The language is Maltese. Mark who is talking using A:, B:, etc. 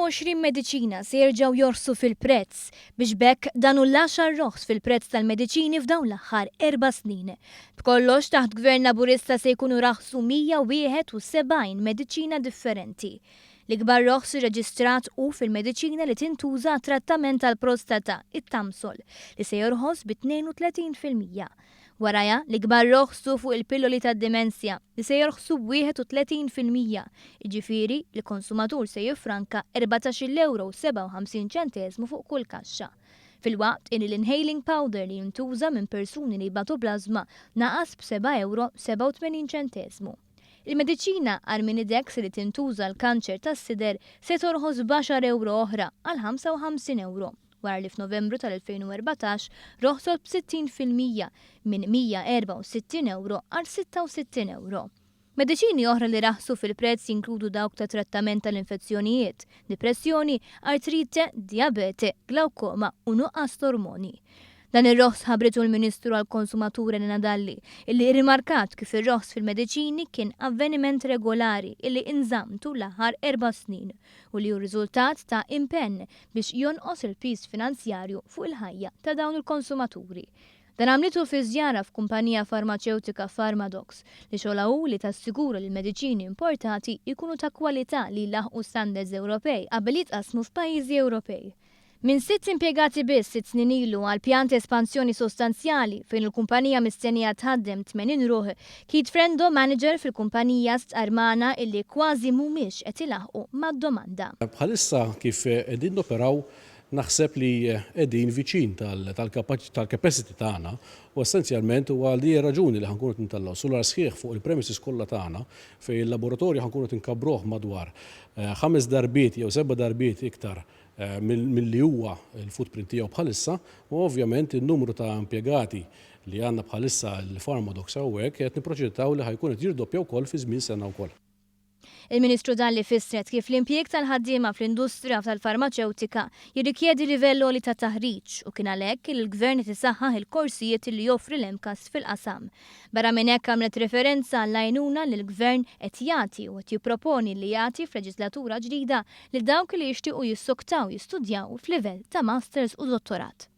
A: 23 mediċina se jerġgħu jorħsu fil-prezz, biex b'hekk dan hu l-għaxar roħs fil-prezz tal-mediċini f'dawn l-aħħar erba' snin. B'kollox, taħt Gvern Laburista se jkunu raħsu 171 mediċina differenti. L-ikbar roħs irreġistrat hu fil-mediċina li tintuża għat-trattament tal-prostata, it-Tamsol, li se jorħos bi 32%. Warajha, l-ikbar roħs hu fuq il-pilloli tad-dimensja, li se jorħsu b'31%, jiġifieri l-konsumatur se jiffranka erbatax-il ewro u 57 ċenteżmu fuq kull kaxxa. Filwaqt illi l-inhaling powder li jintuża minn persuni li jbatu bl-ażma naqas b'seba' ewro 87 ċenteżmu. Il-mediċina Arminidex li tintuża għall-kanċer tas-sider se torħos b'għaxar ewro oħra għal 55 ewro, wara li f'Novembru tal-2014 roħsot b'60% minn 164 ewro għal 66 ewro. Mediċini oħra li raħsu fil-prezz jinkludu dawk ta' trattament tal-infezzjonijiet, dipressjoni, artrite, dijabete, glawkoma u nuqqas t'ormoni. Dan ir-roħs ħabbritu l-Ministru għall-Konsumatur Elena Dalli, illi rrimarkat kif ir-roħs fil-mediċini kien avveniment regolari illi inżamm tul l-aħħar erba' snin u li hu riżultat ta' impenn biex jonqos il-piż finanzjarju fuq il-ħajja ta' dawn il-konsumaturi. Dan għamlitu fi żjara f'kumpanija farmaċewtika Pharmadox li xogħolha hu li tassigura li l-mediċini importati jkunu ta' kwalità li jlaħħqu standards Ewropej qabel jitqassmu f'pajjiżi Ewropej. Minn sitt impjegati biss sitt snin ilu għal pjan ta' espansjoni sostanzjali fejn il-kumpanija mistennija tħaddem 80 ruħ, Keith Frendo, manager fil-kumpanija stqarr magħna illi kważi mhumiex qed ilaħħqu mad-domanda.
B: Bħalissa kif qegħdin noperaw naħseb li qegħdin viċin tal-capacity tagħna u essenzjalment huwa għal din ir-raġuni li ħa nkunu qed ntellgħu sular sħiħ fuq il-premises kollha tagħna fejn il-laboratorju ħa nkunu qed inkabbruh madwar ħames darbiet jew seba' darbiet iktar milli huwa l-footprint tiegħu bħalissa u ovvjament in-numru ta' impjegati li għandna bħalissa l-Pharmadox hawnhekk qed nipproġettaw li ħa jkun qed jirdoppja wkoll fi żmien sena wkoll.
A: Il-Ministru Dalli fissret kif l-impjieg tal-ħaddiema fl-industrija tal-farmaċewtika jirrikjedi livell għoli ta' taħriġ u kien għalhekk li l-Gvern qed isaħħaħ il-korsijiet li joffri l-MCAST fil-qasam. Barra minn hekk għamlet referenza għall-għajnuna li l-Gvern qed jagħti u qed jipproponi li jagħti f'leġislatura ġdida lil dawk li jixtiequ jissoktaw jistudjaw f'livell ta' Masters u Dottorat.